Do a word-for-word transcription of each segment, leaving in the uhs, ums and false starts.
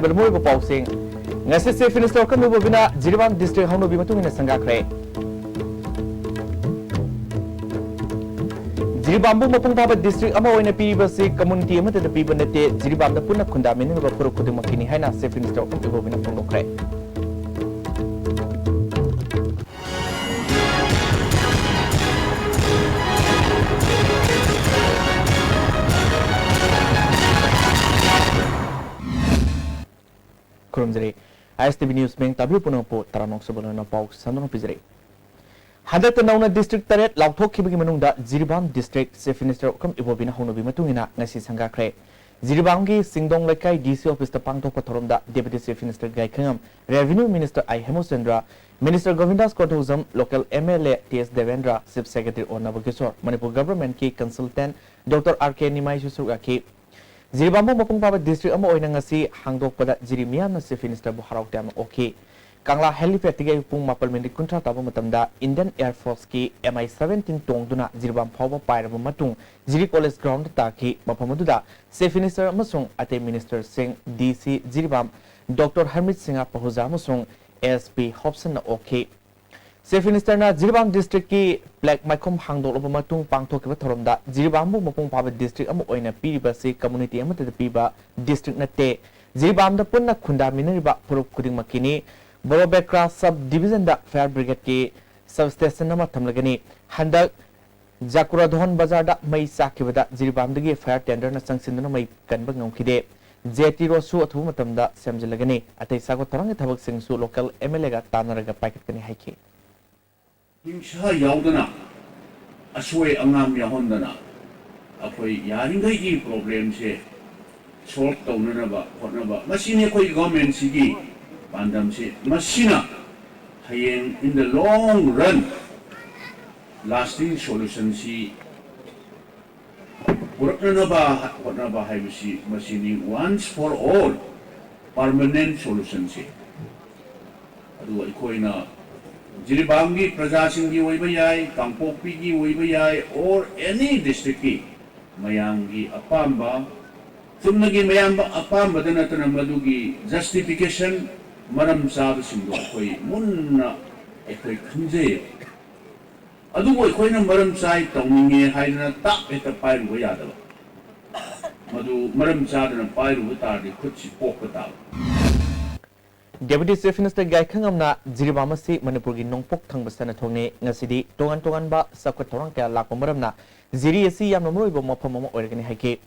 ꯃꯔꯨꯑꯣꯏꯕ ꯄꯥꯎꯁꯤꯡ꯫ ꯉꯁꯤ Chief Minister ꯑꯣꯀꯝ ꯏꯕꯣꯕꯤꯅ ꯖꯤꯔꯤꯕꯥꯝ district ꯍꯧꯅꯕꯤ ꯃꯇꯨꯡ ꯏꯟꯅ ꯁꯪꯒꯥꯈ꯭ꯔꯦ꯫ ꯖꯤꯔꯤꯕꯥꯝꯕꯨ ꯃꯄꯨꯡ ꯐꯥꯕ district ꯑꯃ ꯑꯣꯏꯅ ꯄꯤꯔꯤꯕꯁꯤ community ꯑꯃꯠꯇꯗ ꯄꯤꯕ ꯅꯠꯇꯦ, ꯖꯤꯔꯤꯕꯥꯝꯗ ꯄꯨꯟꯅ ꯈꯨꯟꯗꯥꯃꯤꯟꯅꯔꯤꯕ ꯐꯨꯔꯨꯞ ꯈꯨꯗꯤꯡꯃꯛꯀꯤꯅꯤ ꯍꯥꯏꯅ Chief Minister ꯑꯣꯀꯝ ꯏꯕꯣꯕꯤꯅ ꯐꯣꯡꯗꯣꯛꯈ꯭ꯔꯦ꯫ ꯈꯨꯔꯨꯝꯖꯔꯤ꯫ ISTV News ꯃꯌꯦꯡ ꯇꯥꯕꯤꯌꯨ ꯄꯨꯝꯅꯃꯛꯄꯨ ꯇꯔꯥꯃꯉꯥ ꯁꯨꯕ ꯂꯣꯟꯅ ꯄꯥꯎ ꯁꯟꯗꯣꯛꯅ ꯄꯤꯖꯔꯤ꯫ ꯍꯟꯗꯛꯇ ꯅꯧꯅ district ꯇꯔꯦꯠ ꯂꯥꯎꯊꯣꯛꯈꯤꯕꯒꯤ ꯃꯅꯨꯡꯗ ꯖꯤꯔꯤꯕꯥꯝ district Chief Minister ꯑꯣꯀꯝ ꯏꯕꯣꯕꯤꯅ ꯍꯧꯅꯕꯤ ꯃꯇꯨꯡ ꯏꯟꯅ ꯉꯁꯤ ꯁꯪꯒꯥꯈ꯭ꯔꯦ꯫ ꯖꯤꯔꯤꯕꯥꯝꯒꯤ ꯁꯤꯡꯗꯣꯡ ꯂꯩꯀꯥꯏ DC office ꯇ ꯄꯥꯡꯊꯣꯛꯄ ꯊꯧꯔꯝꯗ Deputy Chief Minister ꯒꯥꯏꯈꯪꯉꯝ, Revenue Minister ꯑꯥꯏ ꯍꯦꯃꯆꯟꯗ꯭ꯔ, Minister ꯒꯣꯕꯤꯟꯗꯥꯁ ꯀꯣꯔꯊꯧꯖꯝ, local MLA ꯇꯤ ꯑꯦꯁ ꯗꯦꯕꯦꯟꯗ꯭ꯔ, Chief Secretary ꯑꯣ ꯅꯕꯀꯤꯁꯣꯔ, ꯃꯅꯤꯄꯨꯔ government ꯀꯤ consultant Doctor ꯑꯥꯔ ꯀꯦ ꯅꯤꯃꯥꯏꯁꯨ ꯁꯔꯨꯛ ꯌꯥꯈꯤ꯫ ꯖꯤꯔꯤꯕꯥꯝꯕꯨ ꯃꯄꯨꯡ ꯐꯥꯕ district ꯑꯃ ꯑꯣꯏꯅ ꯉꯁꯤ ꯍꯥꯡꯗꯣꯛꯄꯗ ꯖꯤꯔꯤ ꯃꯤꯌꯥꯝꯅ Chief Minister ꯕꯨ ꯍꯔꯥꯎ ꯇꯌꯥꯝꯅ ꯑꯣꯛꯈꯤ꯫ ꯀꯪꯂꯥ helipad ꯇꯒꯤ ꯑꯌꯨꯛ ꯄꯨꯡ ꯃꯥꯄꯜ minute ꯀꯨꯟꯊ꯭ꯔꯥ ꯇꯥꯕ ꯃꯇꯝꯗ Indian Air Force ꯀꯤ MI seventeen ꯇꯣꯡꯗꯨꯅ ꯖꯤꯔꯤꯕꯥꯝ ꯐꯥꯎꯕ ꯄꯥꯏꯔꯕ ꯃꯇꯨꯡ ꯖꯤꯔꯤ college ground ꯇ ꯇꯥꯈꯤ꯫ ꯃꯐꯝ ꯑꯗꯨꯗ Chief Minister ꯑꯃꯁꯨꯡ ꯑꯇꯩ minister ꯁꯤꯡ, DC ꯖꯤꯔꯤꯕꯥꯝ Doctor ꯍꯔꯃꯤꯠ ꯁꯤꯡꯍ ꯄꯍꯨꯖꯥ ꯑꯃꯁꯨꯡ SP ꯍꯣꯞꯁꯟꯅ ꯑꯣꯛꯈꯤ꯫ Chief Minister ꯅ ꯖꯤꯔꯤꯕꯥꯝ district ꯀꯤ plaque ꯃꯥꯏꯈꯨꯝ ꯍꯥꯡꯗꯣꯛꯂꯕ ꯃꯇꯨꯡ ꯄꯥꯡꯊꯣꯛꯈꯤꯕ ꯊꯧꯔꯝꯗ ꯖꯤꯔꯤꯕꯥꯝꯕꯨ ꯃꯄꯨꯡ ꯐꯥꯕ district ꯑꯃ ꯑꯣꯏꯅ ꯄꯤꯔꯤꯕ ꯑꯁꯤ community ꯑꯃꯠꯇꯗ ꯄꯤꯕ district ꯅꯠꯇꯦ, ꯖꯤꯔꯤꯕꯥꯝꯗ ꯄꯨꯟꯅ ꯈꯨꯟꯗꯥꯃꯤꯟꯅꯔꯤꯕ ꯐꯨꯔꯨꯞ ꯈꯨꯗꯤꯡꯃꯛꯀꯤꯅꯤ꯫ ꯕꯣꯔꯣꯕꯦꯀ꯭ꯔꯥ sub division ꯗ fire brigade ꯀꯤ sub station ꯑꯃ ꯊꯝꯂꯒꯅꯤ꯫ ꯍꯟꯗꯛ ꯖꯀꯨꯔꯥꯙꯣꯟ ꯕꯖꯥꯔꯗ ꯃꯩ ꯆꯥꯛꯈꯤꯕꯗ ꯖꯤꯔꯤꯕꯥꯝꯗꯒꯤ fire tender ꯅ ꯆꯪꯁꯤꯟꯗꯨꯅ ꯃꯩ ꯀꯟꯕ ꯉꯝꯈꯤꯗꯦ꯫ Jetty road ꯁꯨ ꯑꯊꯨꯕ ꯃꯇꯝꯗ ꯁꯦꯝꯖꯤꯜꯂꯒꯅꯤ꯫ ꯑꯇꯩ ꯁꯥꯒꯠ ꯊꯧꯔꯥꯡꯒꯤ ꯊꯕꯛꯁꯤꯡꯁꯨ local MLA ꯒ ꯇꯥꯟꯅꯔꯒ ꯄꯥꯏꯈꯠꯀꯅꯤ ꯍꯥꯏꯈꯤ꯫ ꯍꯤꯡꯁꯥ ꯌꯥꯎꯗꯅ, ꯑꯁꯣꯏ ꯑꯉꯥꯝ ꯌꯥꯎꯍꯟꯗꯅ ꯑꯩꯈꯣꯏ ꯌꯥꯔꯤꯈꯩꯒꯤ problem ꯁꯦ solve ꯇꯧꯅꯅꯕ ꯍꯣꯠꯅꯕ, ꯃꯁꯤꯅꯤ ꯑꯩꯈꯣꯏ government ꯁꯤꯒꯤ ꯄꯥꯟꯗꯝꯁꯤ꯫ ꯃꯁꯤꯅ ꯍꯌꯦꯡ in the long run lasting solution ꯁꯤ ꯄꯨꯔꯛꯅꯅꯕ ꯍꯣꯠꯅꯕ ꯍꯥꯏꯕꯁꯤ ꯃꯁꯤꯅꯤ, once for all permanent solution ꯁꯤ꯫ ꯑꯗꯨ ꯑꯩꯈꯣꯏꯅ ꯖꯤꯔꯤꯕꯥꯝꯒꯤ ꯄ꯭ꯔꯖꯥꯁꯤꯡꯒꯤ ꯑꯣꯏꯕ ꯌꯥꯏ, ꯀꯥꯡꯄꯣꯛꯄꯤꯒꯤ ꯑꯣꯏꯕ ꯌꯥꯏ, or any district ꯀꯤ ꯃꯌꯥꯝꯒꯤ ꯑꯄꯥꯝꯕ ꯆꯨꯝꯅꯒꯤ ꯃꯌꯥꯝ ꯑꯄꯥꯝꯕꯗ ꯅꯠꯇꯅ ꯃꯗꯨꯒꯤ ꯖꯁꯇꯤꯐꯤꯀꯦꯁꯟ, ꯃꯔꯝ ꯆꯥꯕꯁꯤꯡꯗꯣ ꯑꯩꯈꯣꯏ ꯃꯨꯟꯅ ꯑꯩꯈꯣꯏ ꯈꯟꯖꯩꯌꯦꯕ꯫ ꯑꯗꯨꯕꯨ ꯑꯩꯈꯣꯏꯅ ꯃꯔꯝ ꯆꯥꯏ, ꯇꯧꯅꯤꯡꯉꯦ ꯍꯥꯏꯗꯅ ꯇꯥꯛ ꯍꯦꯛꯇ ꯄꯥꯏꯔꯨꯕ ꯌꯥꯗꯕ꯫ ꯃꯗꯨ ꯃꯔꯝ ꯆꯥꯗꯅ ꯄꯥꯏꯔꯨꯕ ꯇꯥꯔꯗꯤ ꯈꯨꯠꯁꯤ ꯄꯣꯛꯄ ꯇꯥꯕ꯫ Deputy Chief Minister ꯒꯥꯏꯈꯪꯉꯝꯅ ꯖꯤꯔꯤꯕꯥꯝ ꯑꯁꯤ ꯃꯅꯤꯄꯨꯔꯒꯤ ꯅꯣꯡꯄꯣꯛ ꯊꯪꯕ ꯁꯅꯥ ꯊꯣꯡꯅꯤ꯫ ꯉꯁꯤꯗꯤ ꯇꯣꯉꯥꯟ ꯇꯣꯉꯥꯟꯕ ꯆꯥꯎꯈꯠ ꯊꯧꯔꯥꯡ ꯀꯌꯥ ꯂꯥꯛꯄ ꯃꯔꯝꯅ ꯖꯤꯔꯤ ꯑꯁꯤ ꯌꯥꯝꯅ ꯃꯔꯨꯑꯣꯏꯕ ꯃꯐꯝ ꯑꯃ ꯑꯣꯏꯔꯒꯅꯤ ꯍꯥꯏꯈꯤ꯫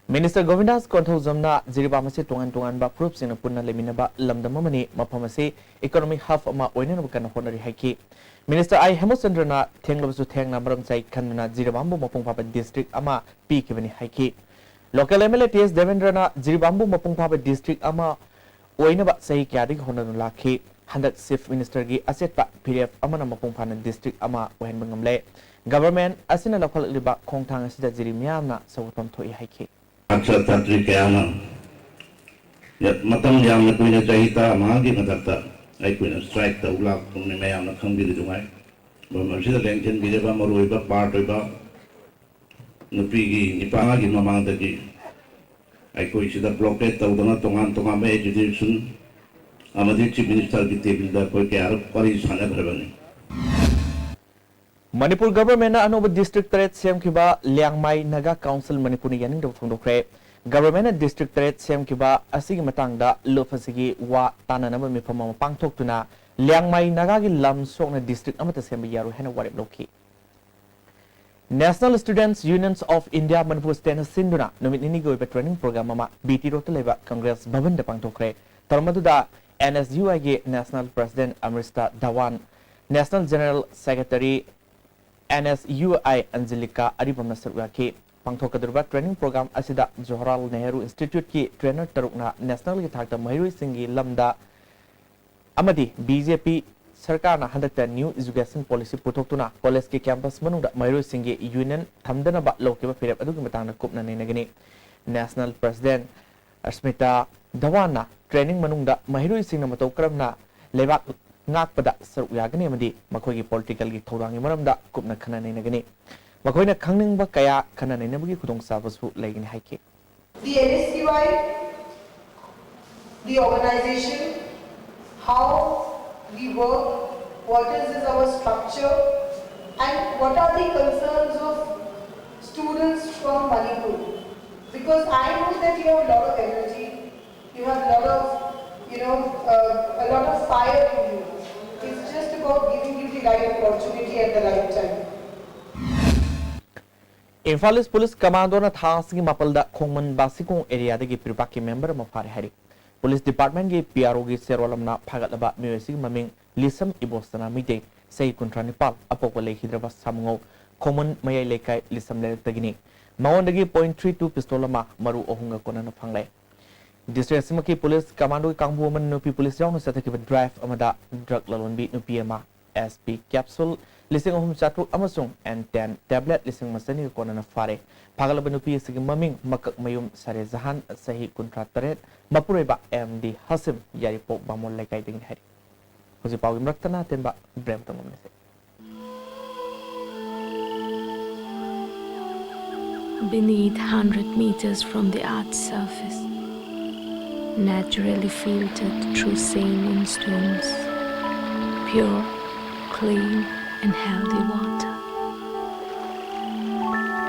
Minister ꯒꯣꯕꯤꯟꯗꯥꯁ ꯀꯣꯟꯊꯧꯖꯝꯅ ꯖꯤꯔꯤꯕꯥꯝ ꯑꯁꯤ ꯇꯣꯉꯥꯟ ꯇꯣꯉꯥꯟꯕ ꯐꯨꯔꯨꯞꯁꯤꯡꯅ ꯄꯨꯟꯅ ꯂꯩꯃꯤꯟꯅꯕ ꯂꯝꯗꯝ ꯑꯃꯅꯤ, ꯃꯐꯝ ꯑꯁꯤ economic hub ꯑꯃ ꯑꯣꯏꯅꯅꯕ ꯀꯟꯅ ꯍꯣꯠꯅꯔꯤ ꯍꯥꯏꯈꯤ꯫ Minister ꯑꯥꯏ ꯍꯦꯃꯆꯟꯗ꯭ꯔꯅ ꯊꯦꯡꯂꯕꯁꯨ ꯊꯦꯡꯅ ꯃꯔꯝ ꯆꯥꯏ ꯈꯟꯗꯨꯅ ꯖꯤꯔꯤꯕꯥꯝꯕꯨ ꯃꯄꯨꯡ ꯐꯥꯕ district ꯑꯃ ꯄꯤꯈꯤꯕꯅꯤ ꯍꯥꯏꯈꯤ꯫ Local MLA ꯇꯤ ꯑꯦꯁ ꯗꯦꯕꯦꯟꯗ꯭ꯔꯅ ꯖꯤꯔꯤꯕꯥꯝꯕꯨ ꯃꯄꯨꯡ ꯐꯥꯕ district ꯑꯃ ꯑꯣꯏꯅꯕ ꯆꯍꯤ ꯀꯌꯥꯗꯒꯤ ꯍꯣꯠꯅꯗꯨꯅ ꯂꯥꯛꯈꯤ꯫ ꯍꯟꯗꯛ Chief Minister ꯒꯤ ꯑꯆꯦꯠꯄ ꯐꯤꯔꯦꯞ ꯑꯃꯅ ꯃꯄꯨꯡ ꯐꯥꯅ district ꯑꯃ ꯑꯣꯏꯍꯟꯕ ꯉꯝꯂꯦ꯫ Government ꯑꯁꯤꯅ ꯂꯧꯈꯠꯂꯛꯂꯤꯕ ꯈꯣꯡꯊꯥꯡ ꯑꯁꯤꯗ ꯖꯤꯔꯤ ꯃꯤꯌꯥꯝꯅ ꯁꯧꯒꯠꯐꯝ ꯊꯣꯛꯏ ꯍꯥꯏꯈꯤ꯫ ꯁꯥꯇ꯭ꯔ ꯁꯥꯇ꯭ꯔꯤ ꯀꯌꯥꯅ ꯃꯇꯝ ꯌꯥꯝꯅ ꯀꯨꯏꯅ, ꯆꯍꯤ ꯇꯔꯥꯃꯉꯥꯒꯤ ꯃꯊꯛꯇ ꯑꯩꯈꯣꯏꯅ strike ꯇꯧ ꯂꯥꯛꯄꯅꯤ, ꯃꯌꯥꯝꯅ ꯈꯪꯕꯤꯔꯤꯗꯨꯉꯥꯏ꯫ ꯃꯐꯝ ꯑꯁꯤꯗ ꯂꯦꯡꯁꯤꯟꯕꯤꯔꯤꯕ ꯃꯔꯨꯑꯣꯏꯕ part ꯑꯣꯏꯕ ꯅꯨꯄꯤꯒꯤ ꯅꯤꯄꯥꯒꯤ ꯃꯃꯥꯡꯗꯒꯤ ꯑꯩꯈꯣꯏ ꯁꯤꯗ blockade ꯇꯧꯗꯅ ꯇꯣꯉꯥꯟ ꯇꯣꯉꯥꯟꯕ agitation ꯑꯃꯗꯤ Chief Minister ꯒꯤ table ꯗ ꯑꯩꯈꯣꯏ ꯀꯌꯥꯔꯛ ꯋꯥꯔꯤ ꯁꯥꯟꯅꯈ꯭ꯔꯕꯅꯤ꯫ ꯃꯅꯤꯄꯨꯔ Government ꯅ ꯑꯅꯧꯕ district ꯇꯔꯦꯠ ꯁꯦꯝꯈꯤꯕ ꯂꯤꯌꯥꯡꯃꯥꯏ ꯅꯥꯒꯥ Council ꯃꯅꯤꯄꯨꯔꯅ ꯌꯥꯅꯤꯡꯗꯕ ꯐꯣꯡꯗꯣꯛꯈ꯭ꯔꯦ꯫ Government ꯅ district ꯇꯔꯦꯠ ꯁꯦꯝꯈꯤꯕ ꯑꯁꯤꯒꯤ ꯃꯇꯥꯡꯗ ꯂꯨꯞ ꯑꯁꯤꯒꯤ ꯋꯥ ꯇꯥꯅꯅꯕ ꯃꯤꯐꯝ ꯑꯃ ꯄꯥꯡꯊꯣꯛꯇꯨꯅ ꯂꯤꯌꯥꯡꯃꯥꯏ ꯅꯥꯒꯥꯒꯤ ꯂꯝ ꯁꯣꯛꯅ district ꯑꯃꯠꯇ ꯁꯦꯝꯕ ꯌꯥꯔꯣꯏ ꯍꯥꯏꯅ ꯋꯥꯔꯦꯞ ꯂꯧꯈꯤ꯫ National Students Unions of India Manipur state ꯅ ꯁꯤꯟꯗꯨꯅ ꯅꯨꯃꯤꯠ ꯅꯤꯅꯤꯒꯤ ꯑꯣꯏꯕ training program ꯑꯃ ꯕꯤ ꯇꯤ ꯔꯣꯗꯇ ꯂꯩꯕ Congress ꯚꯕꯟꯗ ꯄꯥꯡꯊꯣꯛꯈ꯭ꯔꯦ꯫ ꯊꯧꯔꯝ ꯑꯗꯨꯗ N S U I ꯒꯤ National President ꯑꯃ꯭ꯔꯤꯁꯇꯥ ꯙꯋꯥꯟ, National General Secretary N S U I Anjalika ꯑꯔꯤꯕꯝꯅ ꯁꯔꯨꯛ ꯌꯥꯈꯤ꯫ ꯄꯥꯡꯊꯣꯛꯀꯗꯧꯔꯤꯕ training program ꯑꯁꯤꯗ ꯖꯋꯥꯍꯔꯂꯥꯜ ꯅꯦꯍꯔꯨ Institute ꯀꯤ trainer ꯇꯔꯨꯛꯅ national ꯒꯤ ꯊꯥꯛꯇ ꯃꯍꯩꯔꯣꯏꯁꯤꯡꯒꯤ ꯂꯝꯗ ꯑꯃꯗꯤ ꯕꯤ ꯖꯦ ꯄꯤ ꯁꯔꯀꯥꯔꯅ ꯍꯟꯗꯛꯇ new education policy ꯄꯨꯊꯣꯛꯇꯨꯅ college ꯀꯤ campus ꯃꯅꯨꯡꯗ ꯃꯍꯩꯔꯣꯏꯁꯤꯡꯒꯤ union ꯊꯝꯗꯅꯕ ꯂꯧꯈꯤꯕ ꯐꯤꯔꯦꯞ ꯑꯗꯨꯒꯤ ꯃꯇꯥꯡꯗ ꯀꯨꯞꯅ ꯅꯩꯅꯒꯅꯤ꯫ National President ꯑꯁꯃꯤꯇꯥ ꯙꯋꯥꯟꯅ training ꯃꯅꯨꯡꯗ ꯃꯍꯩꯔꯣꯏꯁꯤꯡꯅ ꯃꯇꯧ ꯀꯔꯝꯅ ꯂꯩꯕꯥꯛ ꯉꯥꯛꯄꯗ ꯁꯔꯨꯛ ꯌꯥꯒꯅꯤ ꯑꯃꯗꯤ ꯃꯈꯣꯏꯒꯤ political ꯒꯤ ꯊꯧꯗꯥꯡꯒꯤ ꯃꯔꯝꯗ ꯀꯨꯞꯅ ꯈꯟꯅ ꯅꯩꯅꯒꯅꯤ꯫ ꯃꯈꯣꯏꯅ ꯈꯪꯅꯤꯡꯕ ꯀꯌꯥ ꯈꯟꯅ ꯅꯩꯅꯕꯒꯤ ꯈꯨꯗꯣꯡꯆꯥꯕꯁꯨ ꯂꯩꯒꯅꯤ ꯍꯥꯏꯈꯤ꯫ The N S C Y, the organization, how we work, what is, is our structure, and what are the concerns of students from Manipur. Because I know that you have a lot of energy, you have a lot of, you know, uh, a lot of fire in you. It's just about giving you the right opportunity at the right time. Imphal East Police Commando ꯅ ꯊꯥ ꯑꯁꯤꯒꯤ ꯃꯥꯄꯜꯗ ꯈꯣꯡꯃꯟ ꯕꯥꯁꯤꯈꯣꯡ area ꯗꯒꯤ ꯄꯤꯔꯨꯄꯥꯛꯀꯤ member ꯑꯃ ꯐꯥꯔꯦ ꯍꯥꯏꯔꯤ꯫ Police Department ꯀꯤ P R O ꯒꯤ ꯆꯦꯔꯣꯜ ꯑꯃꯅ ꯐꯥꯒꯠꯂꯕ ꯃꯤꯑꯣꯏ ꯑꯁꯤꯒꯤ ꯃꯃꯤꯡ ꯂꯤꯁꯝ ꯏꯕꯣꯁꯅꯥ ꯃꯩꯇꯩ, ꯆꯍꯤ ꯀꯨꯟꯊ꯭ꯔꯥ ꯅꯤꯄꯥꯜ, ꯑꯄꯣꯛꯄ ꯂꯩꯈꯤꯗ꯭ꯔꯕ ꯁꯥꯃꯨꯉꯧ, ꯈꯣꯡꯃꯟ ꯃꯌꯥꯏ ꯂꯩꯀꯥꯏ ꯂꯤꯁꯝ ꯂꯩꯔꯛꯇꯒꯤꯅꯤ꯫ ꯃꯉꯣꯟꯗꯒꯤ point three two pistol ꯑꯃ, ꯃꯔꯨ ꯑꯍꯨꯝꯒ ꯀꯣꯟꯅꯅ ꯐꯪꯂꯦ꯫ District ꯑꯁꯤꯃꯛꯀꯤ police commando ꯒꯤ ꯀꯥꯡꯕꯨ ꯑꯃꯅ ꯅꯨꯄꯤ police ꯌꯥꯎꯅ ꯆꯠꯊꯈꯤꯕ drive ꯑꯃꯗ drug ꯂꯂꯣꯟꯕꯤ ꯅꯨꯄꯤ ꯑꯃ, S P capsule ꯂꯤꯁꯤꯡ ꯑꯍꯨꯝ ꯆꯥꯇ꯭ꯔꯨꯛ ꯑꯃꯁꯨꯡ N ten tablet ꯂꯤꯁꯤꯡ ꯑꯃ ꯆꯅꯤꯒ ꯀꯣꯟꯅꯅ ꯐꯥꯔꯦ꯫ ꯐꯥꯒꯠꯂꯕ ꯅꯨꯄꯤ ꯑꯁꯤꯒꯤ ꯃꯃꯤꯡ ꯃꯀꯛꯃꯌꯨꯝ ꯁꯔꯦꯖꯍꯥꯟ, ꯆꯍꯤ ꯀꯨꯟꯊ꯭ꯔꯥ ꯇꯔꯦꯠ, ꯃꯄꯨꯔꯣꯏꯕ M D ꯍꯥꯁꯤꯝ, ꯌꯥꯏꯔꯤꯄꯣꯛ ꯕꯥꯃꯣꯟ ꯂꯩꯀꯥꯏꯗꯒꯤꯅꯤ ꯍꯥꯏꯔꯤ꯫ ꯍꯧꯖꯤꯛ ꯄꯥꯎꯒꯤ ꯃꯔꯛꯇꯅ ꯑꯇꯦꯟꯕ break ꯑꯃꯇ ꯉꯝꯂꯁꯤ꯫ Beneath, hundred meters from the earth's surface, naturally filtered through saline stones, pure, clean, and healthy water.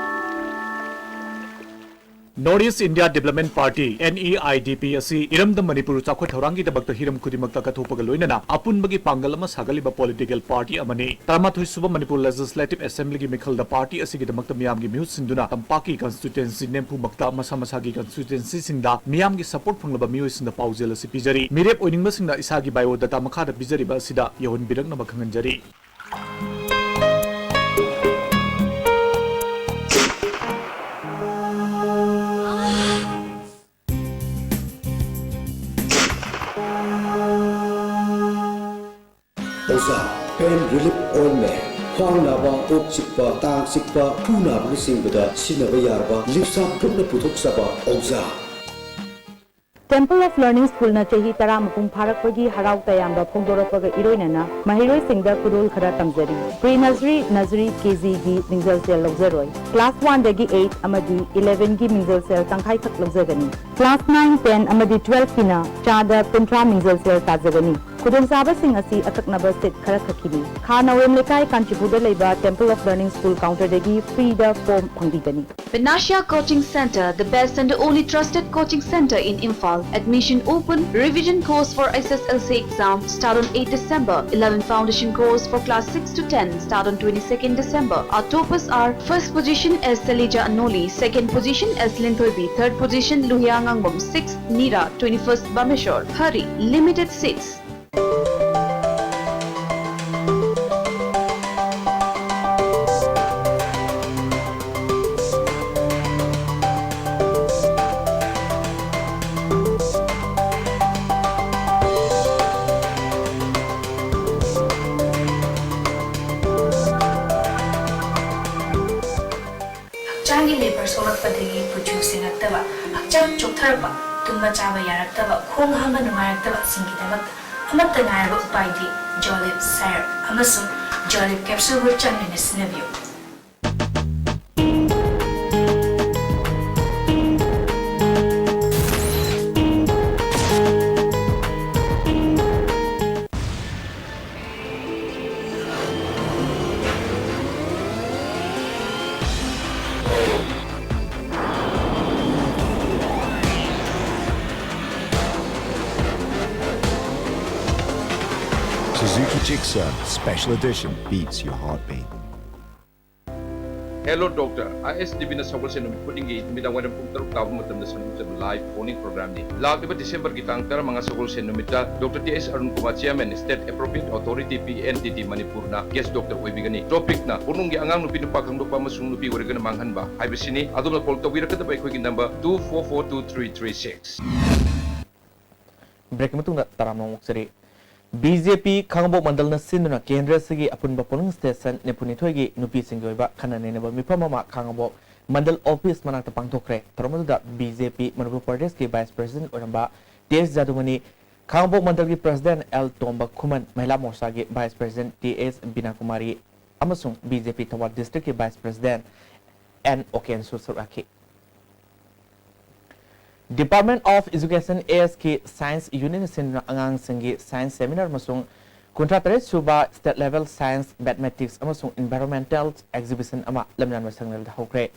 North East India Development Party, N E I D P, ꯑꯁꯤ ꯏꯔꯝꯗꯝ ꯃꯅꯤꯄꯨꯔ ꯆꯥꯎꯈꯠ ꯊꯧꯔꯥꯡꯒꯤꯗꯃꯛꯇ ꯍꯤꯔꯝ ꯈꯨꯗꯤꯡꯃꯛꯇ ꯀꯠꯊꯣꯛꯄꯒ ꯂꯣꯏꯅꯅ ꯑꯄꯨꯟꯕꯒꯤ ꯄꯥꯡꯒꯜ ꯑꯃ ꯁꯥꯒꯠꯂꯤꯕ political party ꯑꯃꯅꯤ꯫ ꯇꯔꯥꯃꯥꯊꯣꯏ ꯁꯨꯕ ꯃꯅꯤꯄꯨꯔ Legislative Assembly ꯒꯤ ꯃꯤꯈꯜꯗ party ꯑꯁꯤꯒꯤꯗꯃꯛꯇ ꯃꯤꯌꯥꯝꯒꯤ ꯃꯤꯍꯨꯠ ꯁꯤꯟꯗꯨꯅ ꯇꯝꯄꯥꯛꯀꯤ constituency ꯅꯤꯐꯨꯃꯛꯇ ꯃꯁꯥ ꯃꯁꯥꯒꯤ constituency ꯁꯤꯡꯗ ꯃꯤꯌꯥꯝꯒꯤ support ꯐꯪꯂꯕ ꯃꯤꯑꯣꯏꯁꯤꯡꯗ ꯄꯥꯎꯖꯦꯜ ꯑꯁꯤ ꯄꯤꯖꯔꯤ꯫ ꯃꯤꯔꯦꯞ ꯑꯣꯏꯅꯤꯡꯕꯁꯤꯡꯅ ꯏꯁꯥꯒꯤ biodata ꯃꯈꯥꯗ ꯄꯤꯖꯔꯤꯕ ꯑꯁꯤꯗ ꯌꯧꯍꯟꯕꯤꯔꯛꯅꯕ ꯈꯪꯍꯟꯖꯔꯤ꯫ ꯑꯣꯖꯥ, pain relief ointment, ꯈ꯭ꯋꯥꯡ ꯅꯥꯕ, ꯀꯣꯛ ꯆꯤꯛꯄ, ꯇꯥꯡ ꯆꯤꯛꯄ, ꯈꯨ ꯅꯥꯕꯅꯆꯤꯡꯕꯗ ꯁꯤꯖꯤꯟꯅꯕ ꯌꯥꯔꯕ ꯂꯤꯞꯁꯥꯞ ꯒ꯭ꯔꯨꯞꯅ ꯄꯨꯊꯣꯛꯆꯕ ꯑꯣꯖꯥ꯫ Temple of Learning Schoolꯅ ꯆꯍꯤ ꯇꯔꯥ ꯃꯄꯨꯡ ꯐꯥꯔꯛꯄꯒꯤ ꯍꯔꯥꯎ ꯇꯌꯥꯝꯕ ꯐꯣꯡꯗꯣꯔꯛꯄꯒ ꯏꯔꯣꯏꯅꯅ ꯃꯍꯩꯔꯣꯏꯁꯤꯡꯗ ꯈꯨꯗꯣꯜ ꯈꯔ ꯇꯝꯖꯔꯤ꯫ Pre nursery, nursery, KGꯒꯤ ꯃꯤꯡꯖꯦꯜꯁꯦꯜ ꯂꯧꯖꯔꯣꯏ꯫ Class oneꯗꯒꯤ eight ꯑꯃꯗꯤ elevenꯒꯤ ꯃꯤꯡꯖꯦꯜꯁꯦꯜ ꯇꯪꯈꯥꯏꯈꯛ ꯂꯧꯖꯒꯅꯤ꯫ Class nine, ten ꯑꯃꯗꯤ twelveꯀꯤꯅ ꯆꯥꯗ ꯀꯨꯟꯊ꯭ꯔꯥ ꯃꯤꯡꯖꯦꯜꯁꯦꯜ ꯇꯥꯖꯒꯅꯤ꯫ ꯈꯨꯗꯣꯡꯆꯥꯕꯁꯤꯡ ꯑꯁꯤ ꯑꯀꯛꯅꯕ seat ꯈꯔꯈꯛꯀꯤꯅꯤ꯫ ꯈꯥ ꯅꯋꯦꯝ ꯂꯩꯀꯥꯏ, ꯀꯥꯟꯆꯤꯄꯨꯔꯗ ꯂꯩꯕ Temple of Learning School counterꯗꯒꯤ freeꯗ form ꯐꯪꯕꯤꯒꯅꯤ꯫ Vinashya Coaching Centre, the best and the only trusted coaching centre in Imphal. Admission open. Revision course for S S L C exam start on eighth December. Eleven foundation course for class six to ten start on twenty-second December. Our toppers are: first position S Salija Anoli, second position S Linthoibi, third position Luhia Ngangbam, sixth Nira, twenty-first Bameshwar. Hurry, limited seats. ꯍꯛꯆꯥꯡꯒꯤ labour ꯁꯣꯛꯂꯛꯄꯗꯒꯤ ꯀꯨꯆꯨ ꯁꯦꯡꯉꯛꯇꯕ, ꯍꯛꯆꯥꯡ ꯆꯣꯛꯊꯔꯛꯄ, ꯇꯨꯝꯕ ꯆꯥꯕ ꯌꯥꯔꯛꯇꯕ, ꯈꯣꯡ ꯍꯥꯝꯕ ꯅꯨꯡꯉꯥꯏꯔꯛꯇꯕꯁꯤꯡꯒꯤꯗꯃꯛꯇ ꯑꯃꯠꯇ ꯉꯥꯏꯔꯕ ꯎꯄꯥꯏꯗꯤ Jolib syrup ꯑꯃꯁꯨꯡ Jolib capsule ꯒ ꯆꯥꯡ ꯅꯥꯏꯅ ꯁꯤꯖꯤꯟꯅꯕꯤꯌꯨ꯫ Suzuki Gixxer Special Edition beats your heartbeat. Hello Doctor, I S T Vꯅ ꯁꯒꯣꯜꯁꯦꯟ ꯅꯨꯃꯤꯠ ꯈꯨꯗꯤꯡꯒꯤ ꯅꯨꯃꯤꯗꯥꯡ ꯋꯥꯏꯔꯝ ꯄꯨꯡ ꯇꯔꯨꯛ ꯇꯥꯕ ꯃꯇꯝꯗ ꯁꯟꯗꯣꯛꯆꯕ live phone-in program-ꯅꯤ꯫ ꯂꯥꯛꯂꯤꯕ December-ꯒꯤ ꯇꯥꯡ ꯇꯔꯥꯃꯉꯥ ꯁꯒꯣꯜꯁꯦꯟ ꯅꯨꯃꯤꯠꯇ Doctor T S Arun Kumar, Chairman, State Appropriate Authority, P N T T Manipur-ꯅ guest doctor ꯑꯣꯏꯕꯤꯒꯅꯤ꯫ Topic-ꯅ ꯀꯣꯅꯨꯡꯒꯤ ꯑꯉꯥꯡ ꯅꯨꯄꯤ ꯅꯨꯄꯥ ꯈꯪꯗꯣꯛꯄ ꯑꯃꯁꯨꯡ ꯅꯨꯄꯤ ꯑꯣꯏꯔꯒꯅ ꯃꯥꯡꯍꯟꯕ ꯍꯥꯏꯕꯁꯤꯅꯤ꯫ ꯑꯗꯣꯝꯅ call ꯇꯧꯕꯤꯔꯛꯀꯗꯕ ꯑꯩꯈꯣꯏꯒꯤ number two four four two three three six꯫ Break ꯃꯇꯨꯡꯗ ꯇꯔꯥꯝꯅ ꯑꯣꯛꯆꯔꯤ꯫ B J P ꯈꯥꯉꯕꯣꯛ ꯃꯟꯗꯜꯅ ꯁꯤꯟꯗꯨꯅ ꯀꯦꯟꯗ꯭ꯔ ꯑꯁꯤꯒꯤ ꯑꯄꯨꯟꯕ polling station ꯅꯤꯐꯨꯅꯤꯊꯣꯏꯒꯤ ꯅꯨꯄꯤꯁꯤꯡꯒꯤ ꯑꯣꯏꯕ ꯈꯟꯅ ꯅꯩꯅꯕ ꯃꯤꯐꯝ ꯑꯃ ꯈꯥꯉꯕꯣꯛ ꯃꯟꯗꯜ ꯑꯣꯐꯤꯁ ꯃꯅꯥꯛꯇ ꯄꯥꯡꯊꯣꯛꯈ꯭ꯔꯦ꯫ ꯊꯧꯔꯝ ꯑꯗꯨꯗ ꯕꯤ ꯖꯦ ꯄꯤ ꯃꯅꯤꯄꯨꯔ ꯄ꯭ꯔꯗꯦꯁꯀꯤ ꯚꯥꯏꯁ ꯄ꯭ꯔꯁꯤꯗꯦꯟꯠ ꯑꯣꯏꯔꯝꯕ ꯇꯤ ꯑꯦꯁ ꯖꯥꯗꯨꯃꯅꯤ, ꯈꯥꯉꯕꯣꯛ ꯃꯟꯗꯜꯒꯤ ꯄ꯭ꯔꯁꯤꯗꯦꯟꯠ ꯑꯦꯜ ꯇꯣꯝꯕ ꯈꯨꯃꯟ, ꯃꯍꯤꯂꯥ ꯃꯣꯔꯆꯥꯒꯤ ꯚꯥꯏꯁ ꯄ꯭ꯔꯁꯤꯗꯦꯟꯠ ꯇꯤ ꯑꯦꯁ ꯕꯤꯅꯥ ꯀꯨꯃꯥꯔꯤ ꯑꯃꯁꯨꯡ ꯕꯤ ꯖꯦ ꯄꯤ ꯊꯧꯕꯥꯜ ꯗꯤꯁꯇ꯭ꯔꯤꯛꯀꯤ ꯚꯥꯏꯁ ꯄ꯭ꯔꯁꯤꯗꯦꯟꯠ ꯑꯦꯟ ꯑꯣꯀꯦꯟꯁꯨ ꯁꯔꯨꯛ ꯌꯥꯈꯤ꯫ Department of Education, A S ꯀꯤ ꯁꯥꯏꯟꯁ ꯌꯨꯅꯤꯠꯅ ꯁꯤꯟꯗꯨꯅ ꯑꯉꯥꯡꯁꯤꯡꯒꯤ ꯁꯥꯏꯟꯁ ꯁꯦꯃꯤꯅꯥꯔ ꯑꯃꯁꯨꯡ ꯀꯨꯟꯊ꯭ꯔꯥ ꯇꯔꯦꯠ ꯁꯨꯕ ꯁ꯭ꯇꯦꯠ ꯂꯦꯚꯦꯜ ꯁꯥꯏꯟꯁ, ꯃꯦꯊꯃꯦꯇꯤꯛꯁ ꯑꯃꯁꯨꯡ ꯏꯟꯚꯥꯏꯔꯣꯟꯃꯦꯟꯇꯦꯜ ꯑꯦꯛꯖꯤꯕꯤꯁꯟ ꯑꯃ ꯂꯝꯌꯥꯟꯕ ꯁꯪꯂꯦꯟꯗ ꯍꯧꯈ꯭ꯔꯦ꯫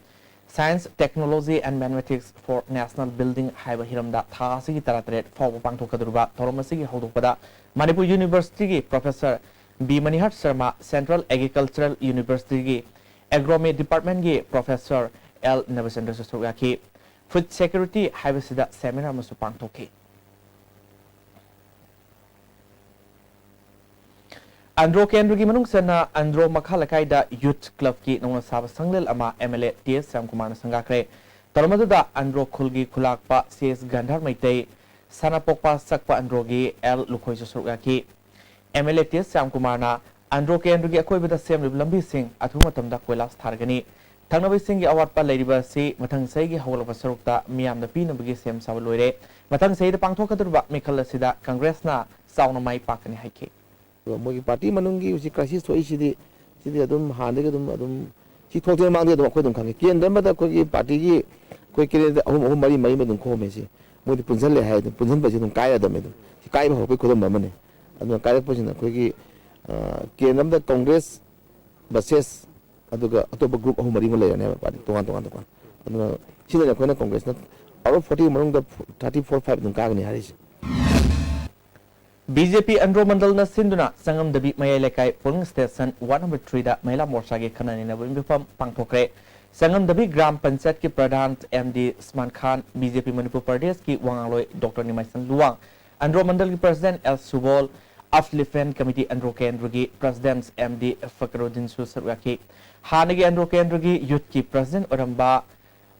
Science, Technology and Mathematics for National Building ꯍꯥꯏꯕ ꯍꯤꯔꯝꯗ ꯊꯥ ꯑꯁꯤꯒꯤ ꯇꯔꯥꯇꯔꯦꯠ ꯐꯥꯎꯕ ꯄꯥꯡꯊꯣꯛꯀꯗꯧꯔꯤꯕ ꯊꯧꯔꯝ ꯑꯁꯤꯒꯤ ꯍꯧꯗꯣꯛꯄꯗ ꯃꯅꯤꯄꯨꯔ ꯌꯨꯅꯤꯚꯔꯁꯤꯇꯤꯒꯤ professor B Manihar Sharma, central agricultural ꯌꯨꯅꯤꯚꯔꯁꯤꯇꯤꯒꯤ ꯑꯦꯒ꯭ꯔꯣꯃꯤ ꯗꯤꯄꯥꯔꯠꯃꯦꯟꯒꯤ ꯄ꯭ꯔꯣꯐꯦꯁꯔ ꯑꯦꯜ ꯅꯕꯆꯟꯗ꯭ꯔꯁꯨ ꯁꯔꯨꯛ ꯌꯥꯈꯤ꯫ ꯐꯨꯗ ꯁꯦꯀ꯭ꯌꯨꯔꯤꯇꯤ ꯍꯥꯏꯕꯁꯤꯗ ꯁꯦꯃꯤꯅꯥꯔ ꯑꯃꯁꯨ ꯄꯥꯡꯊꯣꯛꯈꯤ꯫ ꯑꯟꯗ꯭ꯔꯣ ꯀꯦꯟꯗ꯭ꯔꯒꯤ ꯃꯅꯨꯡ ꯆꯟꯅ ꯑꯟꯗ꯭ꯔꯣ ꯃꯈꯥ ꯂꯩꯀꯥꯏꯗ ꯌꯨꯊ ꯀ꯭ꯂꯕꯀꯤ ꯅꯧꯅ ꯁꯥꯕ ꯁꯪꯂꯦꯟ ꯑꯃ ꯑꯦꯝ ꯑꯦꯜ ꯑꯦ ꯇꯤ ꯑꯦꯁ ꯁ꯭ꯌꯥꯝꯀꯨꯃꯥꯔꯅ ꯁꯪꯒꯥꯈ꯭ꯔꯦ꯫ ꯊꯧꯔꯝ ꯑꯗꯨꯗ Andro ꯈꯨꯜꯒꯤ ꯈꯨꯂꯥꯛꯄ C S ꯒꯟꯙꯥꯔ Meitei, ꯁꯥꯟꯅꯄꯣꯛꯄ ꯆꯛꯄ ꯑꯟꯗ꯭ꯔꯣꯒꯤ L ꯂꯨꯈꯣꯏꯁꯨ ꯁꯔꯨꯛ ꯌꯥꯈꯤ꯫ ꯑꯦꯝ ꯑꯦꯜ ꯑꯦ ꯇꯤ ꯑꯦꯁ ꯁ꯭ꯌꯥꯝꯀꯨꯃꯥꯔꯅ ꯑꯟꯗ꯭ꯔꯣ ꯀꯦꯟꯗ꯭ꯔꯒꯤ ꯑꯀꯣꯏꯕꯗ ꯁꯦꯝꯂꯤꯕ ꯂꯝꯕꯤꯁꯤꯡ ꯑꯊꯨꯕ ꯃꯇꯝꯗ ꯀꯣꯏꯂꯥꯁ ꯊꯥꯔꯒꯅꯤ꯫ ꯊꯛꯅꯕ ꯏꯁꯤꯡꯒꯤ ꯑꯋꯥꯠꯄ ꯂꯩꯔꯤꯕ ꯑꯁꯤ ꯃꯊꯪ ꯆꯍꯤꯒꯤ ꯍꯧꯒꯠꯂꯛꯄ ꯁꯔꯨꯛꯇ ꯃꯤꯌꯥꯝꯗ ꯄꯤꯅꯕꯒꯤ ꯁꯦꯝ ꯁꯥꯕ ꯂꯣꯏꯔꯦ꯫ ꯃꯊꯪ ꯆꯍꯤꯗ ꯄꯥꯡꯊꯣꯛꯀꯗꯧꯔꯤꯕ ꯃꯤꯈꯜ ꯑꯁꯤꯗ ꯀꯪꯒ꯭ꯔꯦꯁꯅ ꯆꯥꯎꯅ ꯃꯥꯏ ꯄꯥꯛꯀꯅꯤ ꯍꯥꯏꯈꯤ꯫ ꯑꯗꯨꯒ ꯃꯣꯏꯒꯤ ꯄꯥꯔꯇꯤ ꯃꯅꯨꯡꯒꯤ ꯍꯧꯖꯤꯛ ꯀ꯭ꯔꯥꯏꯁꯤꯁ ꯊꯣꯛꯏꯁꯤꯗꯤ, ꯁꯤꯗꯤ ꯑꯗꯨꯝ ꯍꯥꯟꯅꯗꯒꯤ ꯑꯗꯨꯝ, ꯑꯗꯨꯝ ꯁꯤ ꯊꯣꯛꯇ꯭ꯔꯤꯉꯩ ꯃꯃꯥꯡꯗꯒꯤ ꯑꯗꯨꯝ ꯑꯩꯈꯣꯏ ꯑꯗꯨꯝ ꯈꯪꯉꯤ꯫ ꯀꯦꯟꯗ꯭ꯔ ꯑꯃꯗ ꯑꯩꯈꯣꯏꯒꯤ ꯄꯥꯔꯇꯤꯒꯤ ꯑꯩꯈꯣꯏ ꯀꯦꯟꯗꯤꯗꯦꯠ ꯑꯍꯨꯝ, ꯑꯍꯨꯝ, ꯃꯔꯤ, ꯃꯔꯤ ꯑꯗꯨꯝ ꯈꯣꯝꯃꯦ꯫ ꯁꯤ ꯃꯣꯏꯗꯤ ꯄꯨꯟꯁꯤꯜꯂꯦ ꯍꯥꯏ, ꯑꯗꯨꯝ ꯄꯨꯟꯁꯤꯟꯕꯁꯤ ꯑꯗꯨꯝ ꯀꯥꯏꯔꯗꯕꯅꯦ꯫ ꯑꯗꯨꯝ ꯁꯤ ꯀꯥꯏꯕ ꯍꯧꯔꯛꯄꯒꯤ ꯈꯨꯗꯝ ꯑꯃꯅꯤ꯫ ꯑꯗꯨꯅ ꯀꯥꯏꯔꯛꯄꯁꯤꯅ ꯑꯩꯈꯣꯏꯒꯤ, ꯑ, ꯀꯦꯟꯗ꯭ꯔ ꯑꯃꯗ ꯀꯪꯒ꯭ꯔꯦꯁ ꯚꯔꯁꯦꯁ ꯑꯗꯨꯒ ꯑꯇꯣꯞꯄ ꯒ꯭ꯔꯨꯞ ꯑꯍꯨꯝ ꯃꯔꯤ ꯑꯃ ꯂꯩꯔꯅꯦꯕ, ꯄꯥꯔꯇꯤ ꯇꯣꯉꯥꯟ ꯇꯣꯉꯥꯟ ꯇꯣꯉꯥꯟ꯫ ꯑꯗꯨꯅ ꯁꯤꯗꯅꯦ ꯑꯩꯈꯣꯏꯅ ꯀꯪꯒ꯭ꯔꯦꯁꯅ out of forty ꯃꯅꯨꯡꯗ thirty four, five ꯑꯗꯨꯝ ꯀꯥꯒꯅꯤ ꯍꯥꯏꯔꯤꯁꯦ꯫ ꯕꯤ ꯖꯦ ꯄꯤ ꯑꯟꯗ꯭ꯔꯣ ꯃꯟꯗꯜꯅ ꯁꯤꯟꯗꯨꯅ ꯆꯪꯉꯝꯗꯕꯤ ꯃꯌꯥꯏ ꯂꯩꯀꯥꯏ polling station one hundred three ꯗ ꯃꯍꯤꯂꯥ ꯃꯣꯔꯆꯥꯒꯤ ꯈꯟꯅ ꯅꯩꯅꯕꯒꯤ ꯃꯤꯐꯝ ꯄꯥꯡꯊꯣꯛꯈ꯭ꯔꯦ꯫ ꯆꯪꯉꯝꯗꯕꯤ ꯒ꯭ꯔꯥꯝ ꯄꯟꯆꯥꯌꯠꯀꯤ pradhan M D Usman Khan, B J P Manipur ꯄ꯭ꯔꯗꯦꯁꯀꯤ ꯋꯥ ꯉꯥꯡꯂꯣꯏ ꯗꯣꯛꯇꯔ ꯅꯤꯃꯥꯏꯁꯟ ꯂꯨꯋꯥꯡ, ꯑꯟꯗ꯭ꯔꯣ ꯃꯟꯗꯜꯒꯤ president L Subol, upliftment committee Andro ꯀꯦꯟꯗ꯭ꯔꯒꯤ ꯄ꯭ꯔꯁꯤꯗꯦꯟꯠ ꯑꯦꯝ ꯗꯤ ꯐꯀꯔꯨꯗꯗꯤꯟꯁꯨ ꯁꯔꯨꯛ ꯌꯥꯈꯤ꯫ ꯍꯥꯟꯅꯒꯤ ꯑꯟꯗ꯭ꯔꯣ ꯀꯦꯟꯗ꯭ꯔꯒꯤ ꯌꯨꯊꯀꯤ ꯄ꯭ꯔꯁꯤꯗꯦꯟꯠ ꯑꯣꯏꯔꯝꯕ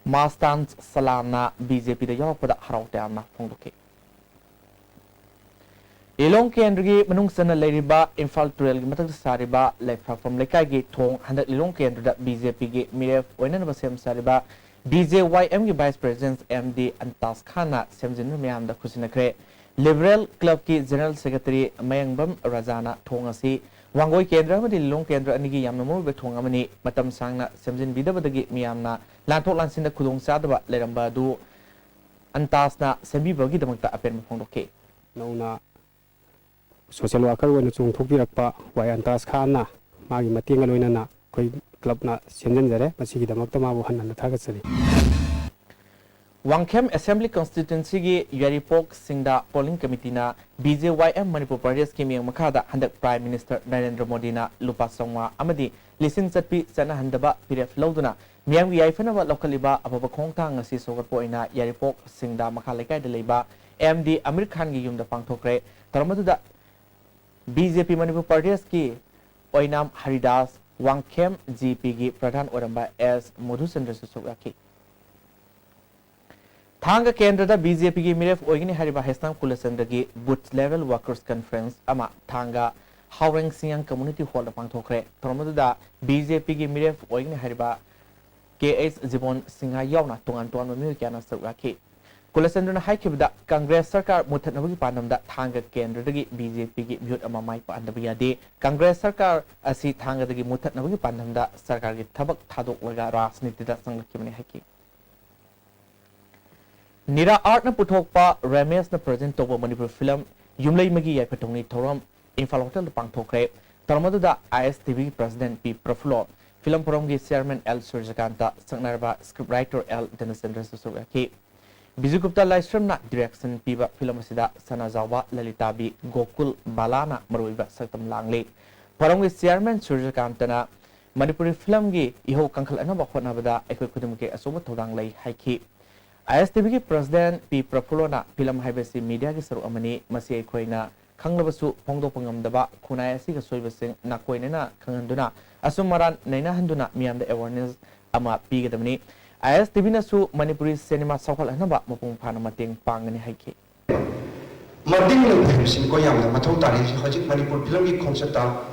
ꯃꯥꯁꯇꯥꯟ ꯁꯂꯥꯝꯅ ꯕꯤ ꯖꯦ ꯄꯤꯗ ꯌꯥꯎꯔꯛꯄꯗ ꯍꯔꯥꯎ ꯇꯌꯥꯝꯅ ꯐꯣꯡꯗꯣꯛꯈꯤ꯫ ꯂꯤꯂꯣꯡ ꯀꯦꯟꯗ꯭ꯔꯒꯤ ꯃꯅꯨꯡ ꯆꯟꯅ ꯂꯩꯔꯤꯕ ꯏꯝꯐꯥꯜ ꯇꯨꯔꯦꯜꯒꯤ ꯃꯊꯛꯇ ꯁꯥꯔꯤꯕ ꯂꯩꯐ꯭ꯔꯥꯐꯝ ꯂꯩꯀꯥꯏꯒꯤ ꯊꯣꯡ ꯍꯟꯗꯛ ꯂꯤꯂꯣꯡ ꯀꯦꯟꯗ꯭ꯔꯗ ꯕꯤ ꯖꯦ ꯄꯤꯒꯤ ꯃꯤꯔꯦꯞ ꯑꯣꯏꯅꯅꯕ ꯁꯦꯝ ꯁꯥꯔꯤꯕ ꯕꯤ ꯖꯦ ꯋꯥꯏ ꯑꯦꯝꯒꯤ ꯚꯥꯏꯁ ꯄ꯭ꯔꯦꯁꯤꯗꯦꯟꯠ ꯑꯦꯝ ꯗꯤ ꯑꯟꯇꯥꯖ ꯈꯥꯟꯅ ꯁꯦꯝꯖꯤꯟꯕ ꯃꯤꯌꯥꯝꯗ ꯈꯨꯠꯁꯤꯟꯅꯈ꯭ꯔꯦ꯫ ꯂꯤꯕꯔꯦꯜ ꯀ꯭ꯂꯕꯀꯤ ꯖꯦꯅꯔꯦꯜ ꯁꯦꯀ꯭ꯔꯦꯇꯔꯤ ꯃꯌꯥꯡꯕꯝ ꯔꯥꯖꯥꯅ ꯊꯣꯡ ꯑꯁꯤ ꯋꯥꯡꯒꯣꯏ ꯀꯦꯟꯗ꯭ꯔ ꯑꯃꯗꯤ ꯂꯤꯂꯣꯡ ꯀꯦꯟꯗ꯭ꯔ ꯑꯅꯤꯒꯤ ꯌꯥꯝꯅ ꯃꯔꯨꯑꯣꯏꯕ ꯊꯣꯡ ꯑꯃꯅꯤ, ꯃꯇꯝ ꯁꯥꯡꯅ ꯁꯦꯝꯖꯤꯟꯕꯤꯗꯕꯗꯒꯤ ꯃꯤꯌꯥꯝꯅ ꯂꯥꯟꯊꯣꯛ ꯂꯥꯟꯁꯤꯟꯗ ꯈꯨꯗꯣꯡꯆꯥꯗꯕ ꯂꯩꯔꯝꯕ ꯑꯗꯨ ꯑꯟꯇꯥꯖꯅ ꯁꯦꯝꯕꯤꯕꯒꯤꯗꯃꯛꯇ ꯑꯄꯦꯟꯕ ꯐꯣꯡꯗꯣꯛꯈꯤ꯫ ꯅꯧꯅ ꯁꯣꯁꯤꯌꯦꯜ ꯋꯥꯔꯀꯔ ꯑꯣꯏꯅ ꯆꯣꯡꯊꯣꯛꯄꯤꯔꯛꯄ ꯋꯥꯏ ꯑꯟꯇꯥꯖ ꯈꯥꯟꯅ ꯃꯥꯒꯤ ꯃꯇꯦꯡꯒ ꯂꯣꯏꯅꯅ ꯑꯩꯈꯣꯏ ꯀ꯭ꯂꯕꯅ ꯁꯦꯝꯖꯤꯟꯖꯔꯦ꯫ ꯃꯁꯤꯒꯤꯗꯃꯛꯇ ꯃꯥꯕꯨ ꯍꯟꯅ ꯍꯟꯅ ꯊꯥꯒꯠꯆꯔꯤ꯫ ꯋꯥꯡꯈꯦꯝ ꯑꯦꯁꯦꯝꯕ꯭ꯂꯤ ꯀꯟꯁꯇꯤꯇ꯭ꯋꯦꯟꯁꯤꯒꯤ ꯌꯥꯏꯔꯤꯄꯣꯛ ꯁꯤꯡꯗꯥ ꯄꯣꯂꯤꯡ ꯀꯃꯤꯇꯤꯅ ꯕꯤ ꯖꯦ ꯋꯥꯏ ꯑꯦꯝ ꯃꯅꯤꯄꯨꯔ ꯄ꯭ꯔꯗꯦꯁꯀꯤ ꯃꯤꯠꯌꯦꯡ ꯃꯈꯥꯗ ꯍꯟꯗꯛ ꯄ꯭ꯔꯥꯏꯝ ꯃꯤꯅꯤꯁꯇꯔ ꯅꯔꯦꯟꯗ꯭ꯔ ꯃꯣꯗꯤꯅ ꯂꯨꯄꯥ ꯆꯥꯝꯃꯉꯥ ꯑꯃꯗꯤ ꯂꯤꯁꯤꯡ ꯆꯠꯄꯤ ꯆꯠꯅꯍꯟꯗꯕ ꯐꯤꯔꯦꯞ ꯂꯧꯗꯨꯅ ꯃꯤꯌꯥꯝꯒꯤ ꯌꯥꯏꯐꯅꯕ ꯂꯧꯈꯠꯂꯤꯕ ꯑꯐꯕ ꯈꯣꯡꯊꯥꯡ ꯑꯁꯤ ꯁꯧꯒꯠꯄ ꯑꯣꯏꯅ ꯌꯥꯏꯔꯤꯄꯣꯛ ꯁꯤꯡꯗꯥ ꯃꯈꯥ ꯂꯩꯀꯥꯏꯗ ꯂꯩꯕ ꯑꯦꯝ ꯗꯤ ꯑꯃꯤꯔ ꯈꯥꯟꯒꯤ ꯌꯨꯝꯗ ꯄꯥꯡꯊꯣꯛꯈ꯭ꯔꯦ꯫ ꯊꯧꯔꯝ ꯑꯗꯨꯗ ꯕꯤ ꯖꯦ ꯄꯤ ꯃꯅꯤꯄꯨꯔ ꯄ꯭ꯔꯗꯦꯁꯀꯤ ꯑꯣꯏꯅꯥꯝ ꯍꯔꯤꯗꯥꯁ, ꯋꯥꯡꯈꯦꯝ ꯖꯤ ꯄꯤꯒꯤ ꯄ꯭ꯔꯙꯥꯟ ꯑꯣꯏꯔꯝꯕ ꯑꯦꯁ ꯃꯙꯨꯆꯟꯗ꯭ꯔꯁꯨ ꯁꯔꯨꯛ ꯌꯥꯈꯤ꯫ ꯊꯥꯡꯒ ꯀꯦꯟꯗ꯭ꯔꯗ ꯕꯤ ꯖꯦ ꯄꯤꯒꯤ ꯃꯤꯔꯦꯞ ꯑꯣꯏꯒꯅꯤ ꯍꯥꯏꯔꯤꯕ ꯍꯦꯁꯅꯥꯝ ꯀꯨꯂꯆꯟꯗ꯭ꯔꯒꯤ ꯕꯨꯊ ꯂꯦꯚꯦꯜ ꯋꯥꯔꯀꯔꯁ ꯀꯟꯐꯔꯦꯟꯁ ꯑꯃ ꯊꯥꯡꯒ ꯍꯥꯎꯔꯦꯡ ꯁꯤꯡꯌꯥꯡ ꯀꯝꯃ꯭ꯌꯨꯅꯤꯇꯤ ꯍꯣꯜꯗ ꯄꯥꯡꯊꯣꯛꯈ꯭ꯔꯦ꯫ ꯊꯧꯔꯝ ꯑꯗꯨꯗ ꯕꯤ ꯖꯦ ꯄꯤꯒꯤ ꯃꯤꯔꯦꯞ ꯑꯣꯏꯒꯅꯤ ꯍꯥꯏꯔꯤꯕ ꯀꯦ ꯑꯩꯆ ꯖꯤꯕꯣꯟ ꯁꯤꯡꯍ ꯌꯥꯎꯅ ꯇꯣꯉꯥꯟ ꯇꯣꯉꯥꯟꯕ ꯃꯤꯑꯣꯏ ꯀꯌꯥꯅ ꯁꯔꯨꯛ ꯌꯥꯈꯤ꯫ ꯀꯨꯂꯆꯟꯗ꯭ꯔꯅ ꯍꯥꯏꯈꯤꯕꯗ, ꯀꯪꯒ꯭ꯔꯦꯁ ꯁꯔꯀꯥꯔ ꯃꯨꯠꯊꯠꯅꯕꯒꯤ ꯄꯥꯟꯗꯝꯗ ꯊꯥꯡꯒ ꯀꯦꯟꯗ꯭ꯔꯗꯒꯤ ꯕꯤ ꯖꯦ ꯄꯤꯒꯤ ꯃꯤꯍꯨꯠ ꯑꯃ ꯃꯥꯏ ꯄꯥꯛꯍꯟꯗꯕ ꯌꯥꯗꯦ꯫ ꯀꯪꯒ꯭ꯔꯦꯁ ꯁꯔꯀꯥꯔ ꯑꯁꯤ ꯊꯥꯡꯒꯗꯒꯤ ꯃꯨꯠꯊꯠꯅꯕꯒꯤ ꯄꯥꯟꯗꯝꯗ ꯁꯔꯀꯥꯔꯒꯤ ꯊꯕꯛ ꯊꯥꯗꯣꯛꯂꯒ ꯔꯥꯖꯅꯤꯇꯤꯗ ꯆꯪꯂꯛꯈꯤꯕꯅꯤ ꯍꯥꯏꯈꯤ꯫ ꯅꯤꯔꯥ ꯑꯥꯔꯠꯅ ꯄꯨꯊꯣꯛꯄ ꯔꯃꯦꯁꯅ ꯄ꯭ꯔꯖꯦꯟ ꯇꯧꯕ ꯃꯅꯤꯄꯨꯔ ꯐꯤꯂꯝ ꯌꯨꯝꯂꯩꯃꯒꯤ ꯌꯥꯏꯐ ꯊꯧꯅꯤ ꯊꯧꯔꯝ ꯏꯝꯐꯥꯜ ꯍꯣꯇꯦꯜꯗ ꯄꯥꯡꯊꯣꯛꯈ꯭ꯔꯦ꯫ ꯊꯧꯔꯝ ꯑꯗꯨꯗ ꯑꯥꯏ ꯑꯦꯁ ꯇꯤ ꯚꯤꯒꯤ ꯄ꯭ꯔꯁꯤꯗꯦꯟꯠ ꯄꯤ ꯄ꯭ꯔꯐꯨꯜꯂꯣ, ꯐꯤꯂꯝ ꯐꯣꯔꯝꯒꯤ ꯆꯤꯌꯥꯔꯃꯦꯟ ꯑꯦꯜ ꯁꯨꯔꯖꯀꯥꯟꯇ, ꯁꯛꯅꯥꯏꯔꯕ ꯁ꯭ꯀ꯭ꯔꯤꯞ ꯔꯥꯏꯇꯔ ꯑꯦꯜ ꯙꯅꯆꯟꯗ꯭ꯔꯁꯨ ꯁꯔꯨꯛ ꯌꯥꯈꯤ꯫ ꯕꯤꯖꯨꯒꯨꯞꯇ ꯂꯥꯏꯁ꯭ꯔꯝꯅ ꯗꯤꯔꯦꯛꯁꯟ ꯄꯤꯕ ꯐꯤꯂꯝ ꯑꯁꯤꯗ ꯁꯅꯥꯖꯥꯎꯕ ꯂꯂꯤꯇꯥꯕꯤ ꯒꯣꯀꯨꯜ ꯕꯥꯂꯥꯅ ꯃꯔꯨꯑꯣꯏꯕ ꯁꯛꯇꯝ ꯂꯥꯡꯂꯤ꯫ ꯐꯣꯔꯝꯒꯤ ꯆꯤꯌꯥꯔꯃꯦꯟ ꯁꯨꯔꯖꯀꯥꯟꯇꯅ ꯃꯅꯤꯄꯨꯔꯤ ꯐꯤꯂꯝꯒꯤ ꯏꯍꯧ ꯀꯟꯈꯠꯂꯛꯅꯕ ꯍꯣꯠꯅꯕꯗ ꯑꯩꯈꯣꯏ ꯈꯨꯗꯤꯡꯃꯛꯀꯤ ꯑꯆꯧꯕ ꯊꯧꯗꯥꯡ ꯂꯩ ꯍꯥꯏꯈꯤ꯫ ꯑꯥꯏ ꯑꯦꯁ ꯇꯤ ꯚꯤꯒꯤ ꯄ꯭ꯔꯁꯤꯗꯦꯟꯠ ꯄꯤ ꯄ꯭ꯔꯐꯨꯜꯂꯣꯅ ꯐꯤꯂꯝ ꯍꯥꯏꯕꯁꯤ ꯃꯤꯗꯤꯌꯥꯒꯤ ꯁꯔꯨꯛ ꯑꯃꯅꯤ, ꯃꯁꯤ ꯑꯩꯈꯣꯏꯅ ꯈꯪꯂꯕꯁꯨ ꯐꯣꯡꯗꯣꯛꯄ ꯉꯝꯗꯕ ꯈꯨꯟꯅꯥꯏ ꯑꯁꯤꯒꯤ ꯑꯁꯣꯏꯕꯁꯤꯡ ꯅꯥꯀꯣꯏꯅꯅ ꯈꯪꯍꯟꯗꯨꯅ ꯑꯆꯨꯝ ꯑꯔꯥꯟ ꯅꯩꯅꯍꯟꯗꯨꯅ ꯃꯤꯌꯥꯝꯗ ꯑꯦꯋꯥꯔꯅꯦꯁ ꯑꯃ ꯄꯤꯒꯗꯕꯅꯤ꯫ ꯑꯥꯏ ꯑꯦꯁ ꯇꯤ ꯚꯤꯅꯁꯨ ꯃꯅꯤꯄꯨꯔꯤ ꯁꯤꯅꯦꯃꯥ ꯆꯥꯎꯈꯠꯍꯟꯅꯕ ꯃꯄꯨꯡ ꯐꯥꯅ ꯃꯇꯦꯡ ꯄꯥꯡꯒꯅꯤ ꯍꯥꯏꯈꯤ꯫ ꯃꯇꯦꯡ ꯂꯧꯕ ꯍꯥꯏꯕꯁꯤ ꯃꯈꯣꯏ ꯌꯥꯝꯅ ꯃꯊꯧ ꯇꯥꯔꯤ꯫ ꯍꯧꯖꯤꯛ ꯃꯅꯤꯄꯨꯔ ꯐꯤꯂꯝꯒꯤ ꯈꯣꯡꯆꯠꯇ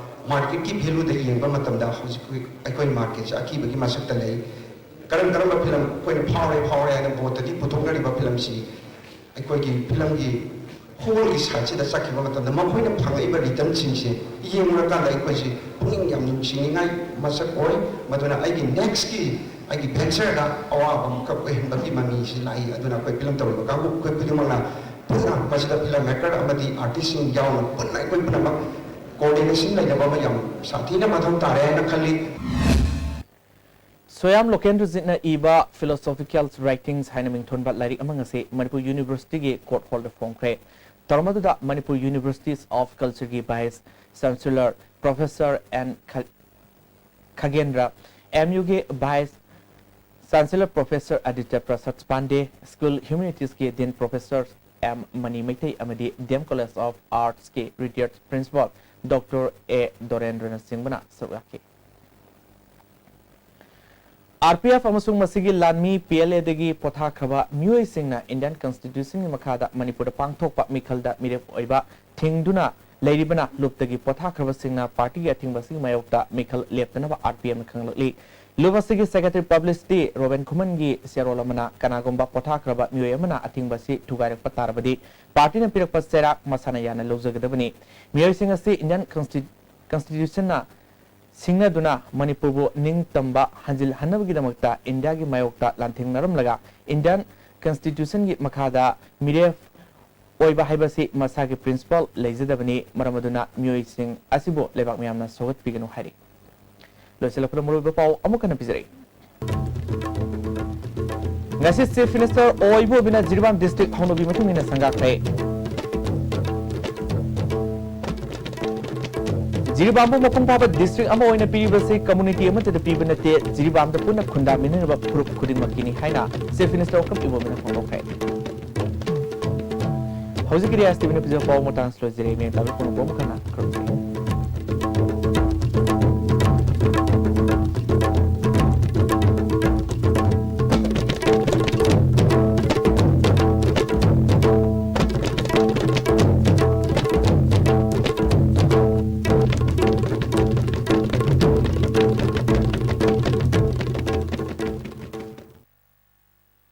ꯃꯥꯔꯀꯦꯠꯀꯤ ꯚꯦꯂꯨꯗ ꯌꯦꯡꯕ ꯃꯇꯝꯗ ꯍꯧꯖꯤꯛ ꯑꯩꯈꯣꯏ ꯃꯥꯔꯀꯦꯠꯁꯦ ꯑꯀꯤꯕꯒꯤ ꯃꯁꯛꯇ ꯂꯩ꯫ ꯀꯔꯝ ꯀꯔꯝꯕ ꯐꯤꯂꯝ ꯑꯩꯈꯣꯏꯅ ꯐꯥꯎꯔꯦ ꯐꯥꯎꯔꯦ ꯍꯥꯏꯅ ꯕꯣꯠꯇꯗꯤ ꯄꯨꯊꯣꯛꯅꯔꯤꯕ ꯐꯤꯂꯝꯁꯤ ꯑꯩꯈꯣꯏꯒꯤ ꯐꯤꯂꯝꯒꯤ ꯍꯣꯜꯒꯤ ꯁꯥꯏꯠꯁꯤꯗ ꯆꯠꯈꯤꯕ ꯃꯇꯝꯗ ꯃꯈꯣꯏꯅ ꯐꯪꯉꯛꯏꯕ ꯔꯤꯇꯔꯟꯁꯤꯡꯁꯦ ꯌꯦꯡꯂꯨꯔꯀꯥꯟꯗ ꯑꯩꯈꯣꯏꯁꯤ ꯄꯨꯛꯅꯤꯡ ꯌꯥꯝ ꯅꯨꯡꯁꯤꯅꯤꯡꯉꯥꯏ ꯃꯁꯛ ꯑꯣꯏ꯫ ꯃꯗꯨꯅ ꯑꯩꯒꯤ ꯅꯦꯛꯁꯀꯤ ꯑꯩꯒꯤ ꯚꯦꯟꯆꯔꯗ ꯑꯋꯥꯕ ꯑꯃꯈꯛ ꯑꯣꯏꯍꯟꯕꯒꯤ ꯃꯃꯤꯁꯤ ꯂꯥꯛꯏ꯫ ꯑꯗꯨꯅ ꯑꯩꯈꯣꯏ ꯐꯤꯂꯝ ꯇꯧꯔꯤꯕ ꯀꯥꯡꯕꯨ ꯑꯩꯈꯣꯏ ꯈꯨꯗꯤꯡꯃꯛꯅ ꯄꯨꯟꯅ ꯃꯁꯤꯗ ꯐꯤꯂꯝ ꯃꯦꯀꯔ ꯑꯃꯗꯤ ꯑꯥꯔꯇꯤꯁꯁꯤꯡ ꯌꯥꯎꯅ ꯄꯨꯟꯅ ꯑꯩꯈꯣꯏ ꯄꯨꯝꯅꯃꯛ ꯀꯣꯑꯣꯔꯗꯤꯅꯦꯁꯟ ꯂꯩꯅꯕ ꯑꯃ ꯌꯥꯝ ꯁꯥꯊꯤꯅ ꯃꯊꯧ ꯇꯥꯔꯦ ꯍꯥꯏꯅ ꯈꯜꯂꯤ꯫ ꯁꯣꯌꯥꯝ ꯂꯣꯀꯦꯟꯗ꯭ꯔꯖꯤꯠꯅ ꯏꯕ Philosophical Writings ꯍꯥꯏꯅ ꯃꯤꯡꯊꯣꯟꯕ ꯂꯥꯏꯔꯤꯛ ꯑꯃ ꯉꯁꯤ ꯃꯅꯤꯄꯨꯔ ꯌꯨꯅꯤꯚꯔꯁꯤꯇꯤꯒꯤ ꯀꯣꯔꯠ ꯍꯣꯜꯗ ꯐꯣꯡꯈ꯭ꯔꯦ꯫ ꯊꯧꯔꯝ ꯑꯗꯨꯗ ꯃꯅꯤꯄꯨꯔ ꯌꯨꯅꯤꯚꯔꯁꯤꯇꯤꯁ ꯑꯣꯐ ꯀꯜꯆꯔꯒꯤ ꯚꯥꯏꯁ ꯆꯥꯟꯁꯦꯂꯔ ꯄ꯭ꯔꯣꯐꯦꯁꯔ ꯑꯦꯟ ꯈ-, ꯈꯒꯦꯟꯗ꯭ꯔ, ꯑꯦꯝ ꯌꯨꯒꯤ ꯚꯥꯏꯁ ꯆꯥꯟꯁꯦꯂꯔ ꯄ꯭ꯔꯣꯐꯦꯁꯔ ꯑꯗꯤꯇ꯭ꯌ ꯄ꯭ꯔꯁꯥꯗ ꯄꯥꯟꯗꯦ, ꯁ꯭ꯀꯨꯜ ꯍ꯭ꯌꯨꯃꯦꯅꯤꯇꯤꯁꯀꯤ ꯗꯤꯟ ꯄ꯭ꯔꯣꯐꯦꯁꯔ ꯑꯦꯝ ꯃꯅꯤ ꯃꯩꯇꯩ ꯑꯃꯗꯤ ꯗꯤ ꯑꯦꯝ ꯀꯣꯂꯦꯖ ꯑꯣꯐ ꯑꯥꯔꯠꯁꯀꯤ ꯔꯤꯇꯥꯌꯔꯗ ꯄ꯭ꯔꯤꯟꯁꯤꯄꯥꯜ ꯗꯣꯛꯇꯔ ꯑꯦ ꯗꯣꯔꯦꯟꯗ꯭ꯔꯅꯆꯤꯡꯕꯅ ꯁꯔꯨꯛ ꯌꯥꯈꯤ꯫ ꯑꯥꯔ ꯄꯤ ꯑꯦꯐ ꯑꯃꯁꯨꯡ ꯃꯁꯤꯒꯤ ꯂꯥꯟꯃꯤ ꯄꯤ ꯑꯦꯜ ꯑꯦꯗꯒꯤ ꯄꯣꯊꯥꯈ꯭ꯔꯕ ꯃꯤꯑꯣꯏꯁꯤꯡꯅ ꯏꯟꯗꯤꯌꯟ ꯀꯟꯁꯇꯤꯇ꯭ꯌꯨꯁꯟꯒꯤ ꯃꯈꯥꯗ ꯃꯅꯤꯄꯨꯔꯗ ꯄꯥꯡꯊꯣꯛꯄ ꯃꯤꯈꯜꯗ ꯃꯤꯔꯦꯞ ꯑꯣꯏꯕ ꯊꯤꯡꯗꯨꯅ ꯂꯩꯔꯤꯕꯅ ꯂꯨꯞꯇꯒꯤ ꯄꯣꯊꯥꯈ꯭ꯔꯕꯁꯤꯡꯅ ꯄꯥꯔꯇꯤꯒꯤ ꯑꯊꯤꯡꯕ ꯑꯁꯤꯒꯤ ꯃꯥꯌꯣꯛꯇ ꯃꯤꯈꯜ ꯂꯦꯞꯇꯅꯕ ꯑꯥꯔ ꯄꯤ ꯑꯦꯐꯅ ꯈꯪꯂꯛꯂꯤ꯫ ꯂꯨꯞ ꯑꯁꯤꯒꯤ ꯁꯦꯀ꯭ꯔꯦꯇꯔꯤ ꯄꯕ꯭ꯂꯤꯁꯤꯇꯤ ꯔꯣꯕꯤꯟ ꯈꯨꯃꯟꯒꯤ ꯆꯦꯔꯣꯜ ꯑꯃꯅ ꯀꯅꯥꯒꯨꯝꯕ ꯄꯣꯊꯥꯈ꯭ꯔꯕ ꯃꯤꯑꯣꯏ ꯑꯃꯅ ꯑꯊꯤꯡꯕ ꯑꯁꯤ ꯊꯨꯒꯥꯏꯔꯛꯄ ꯇꯥꯔꯕꯗꯤ ꯄꯥꯔꯇꯤꯅ ꯄꯤꯔꯛꯄ ꯆꯩꯔꯥꯛ ꯃꯁꯥꯅ ꯌꯥꯅ ꯂꯧꯖꯒꯗꯕꯅꯤ꯫ ꯃꯤꯑꯣꯏꯁꯤꯡ ꯑꯁꯤ ꯏꯟꯗꯤꯌꯟ ꯀꯟꯁꯇꯤ-, ꯀꯟꯁꯇꯤꯇ꯭ꯌꯨꯁꯟꯅ ꯁꯤꯡꯅꯗꯨꯅ ꯃꯅꯤꯄꯨꯔꯕꯨ ꯅꯤꯡꯇꯝꯕ ꯍꯟꯖꯤꯜꯍꯟꯅꯕꯒꯤꯗꯃꯛꯇ ꯏꯟꯗꯤꯌꯥꯒꯤ ꯃꯥꯌꯣꯛꯇ ꯂꯥꯟꯊꯦꯡꯅꯔꯝꯂꯒ ꯏꯟꯗꯤꯌꯟ ꯀꯟꯁꯇꯤꯇ꯭ꯌꯨꯁꯟꯒꯤ ꯃꯈꯥꯗ ꯃꯤꯔꯦꯞ ꯑꯣꯏꯕ ꯍꯥꯏꯕꯁꯤ ꯃꯁꯥꯒꯤ ꯄ꯭ꯔꯤꯟꯁꯤꯄꯜ ꯂꯩꯖꯗꯕꯅꯤ꯫ ꯃꯔꯝ ꯑꯗꯨꯅ ꯃꯤꯑꯣꯏꯁꯤꯡ ꯑꯁꯤꯕꯨ ꯂꯩꯕꯥꯛ ꯃꯤꯌꯥꯝꯅ ꯁꯧꯒꯠꯄꯤꯒꯅꯨ ꯍꯥꯏꯔꯤ꯫ ꯂꯣꯏꯁꯤꯜꯂꯛꯄꯗ ꯃꯔꯨꯑꯣꯏꯕ ꯄꯥꯎ ꯑꯃꯨꯛ ꯍꯟꯅ ꯄꯤꯖꯔꯛꯏ꯫ ꯉꯁꯤ ꯆꯤꯐ ꯃꯤꯅꯤꯁꯇꯔ ꯑꯣ ꯏꯕꯣꯕꯤꯅ ꯖꯤꯔꯤꯕꯥꯝ ꯗꯤꯁꯇ꯭ꯔꯤꯛ ꯍꯧꯅꯕꯤ ꯃꯇꯨꯡ ꯏꯟꯅ ꯁꯪꯒꯥꯈ꯭ꯔꯦ꯫ ꯖꯤꯔꯤꯕꯥꯝꯕꯨ ꯃꯄꯨꯡ ꯐꯥꯕ ꯗꯤꯁꯇ꯭ꯔꯤꯛ ꯑꯃ ꯑꯣꯏꯅ ꯄꯤꯔꯤꯕꯁꯤ ꯀꯝꯃꯨꯅꯤꯇꯤ ꯑꯃꯠꯇꯗ ꯄꯤꯕ ꯅꯠꯇꯦ, ꯖꯤꯔꯤꯕꯥꯝꯗ ꯄꯨꯟꯅ ꯈꯨꯟꯗꯥꯃꯤꯟꯅꯔꯕ ꯐꯨꯔꯨꯞ ꯈꯨꯗꯤꯡꯃꯛꯀꯤꯅꯤ ꯍꯥꯏꯅ ꯆꯤꯐ ꯃꯤꯅꯤꯁꯇꯔ ꯑꯣꯀ꯭ꯔꯝ ꯏꯕꯣꯕꯤꯅ ꯐꯣꯡꯗꯣꯛꯈ꯭ꯔꯦ꯫ ꯍꯧꯖꯤꯛꯀꯤꯗꯤ ꯑꯦꯁ ꯇꯤ ꯚꯤꯅ ꯄꯤꯖꯕ ꯄꯥꯎ ꯃꯇꯥꯡ ꯑꯁꯤ ꯂꯣꯏꯖꯔꯦ꯫ ꯃꯌꯥꯝ ꯇꯥꯕꯤꯔꯤꯕ ꯄꯨꯝꯅꯃꯛꯄꯨ ꯑꯃꯨꯛ ꯍꯟꯅ ꯈꯨꯔꯨꯝꯖꯔꯤ꯫